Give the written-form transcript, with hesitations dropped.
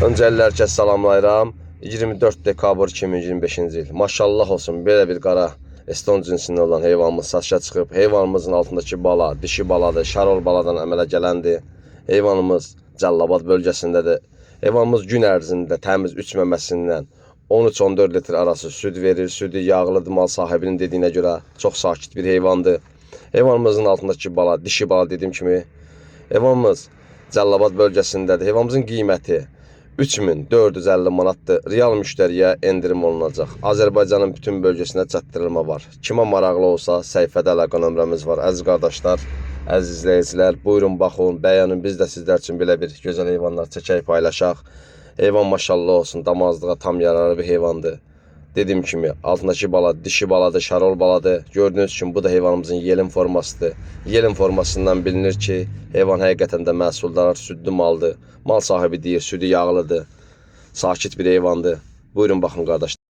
Öncəliklə hər kəs salamlayıram. 24 dekabr 2025-ci il. Maşallah olsun, belə bir qara Eston cinsindən olan heyvanımız satışa çıxıb. Heyvanımızın altındakı bala dişi baladır, şarol baladan əmələ gələndir. Heyvanımız Cəllabad bölgəsindədir. Heyvanımız gün ərzində təmiz 3 məməsindən 13-14 litr arası süd verir. Südü yağlıdır, mal sahibinin dediyinə görə çox sakit bir heyvandır. Heyvanımızın altındakı bala dişi bala, dediyim kimi. Heyvanımız Cəllabad bölgəsindədir. Heyvanımızın qiyməti 3450 manatdır. Real müştəriyə endirim olunacaq. Azərbaycanın bütün bölgəsinə çatdırılma var. Kimə maraqlı olsa, səhifədə əlaqə nömrəmiz var. Əziz qardaşlar, əziz izləyicilər, buyurun baxın, bəyənin. Biz də sizlər üçün belə bir gözəl heyvanlar çəkək, paylaşaq. Heyvan maşallah olsun, damazlığa tam yararlı bir heyvandır. Dediyim kimi, altındakı bala dişi baladır, şarol baladır. Gördüyünüz kimi bu da heyvanımızın yelin formasıdır. Yelin formasından bilinir ki, heyvan həqiqətən də məhsuldar, südlü maldır. Mal sahibi deyir, südü yağlıdır. Sakit bir heyvandır. Buyurun baxın qardaşlar.